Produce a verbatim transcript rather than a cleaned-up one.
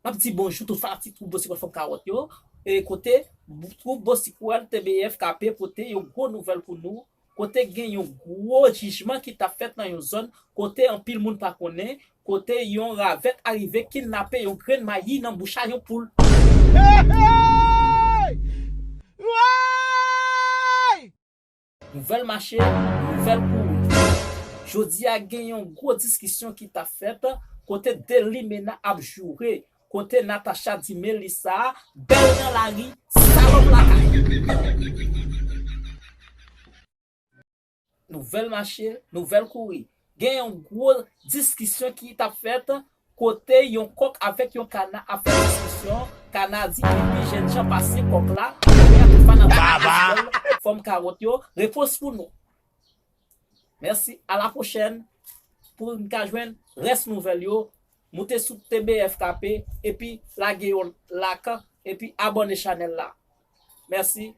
Ap di bonjou tout fanatik twoup Bosik Wèl Fanm Kawòt yo. E kote twoup Bosik Wèl T B F K P pote yon gwo nouvèl pou nou. Kote gen yon gwo jijman ki t ap fèt nan yon zòn kote anpil moun pa konnen, kote yon ravèt arive kidnape yon grenn mayi nan bouch a yon poul. Nouvèl mache, nouvèl kouri. Jodi a gen yon gwo diskisyon ki t ap fèt kote de limena ap joure, kote Natacha di Melissa bèl nan lari, salòp lakay. Nouvèl mache, nouvèl kouri. Gen yon gwo diskisyon ki t ap fèt kote yon kòk avèk yon kana ap fè diskisyon. Kana di li pi jèn jan pase kòk la. Kounye a tout fanatik Bosik Wèl Fanm Kawòt yo, repons pou nou. Mèsi, a la pwochèn. Pou n ka jwenn rès nouvèl yo, moute sou T B F K P epi lage yon like epi abòne chanèl la. Mèsi.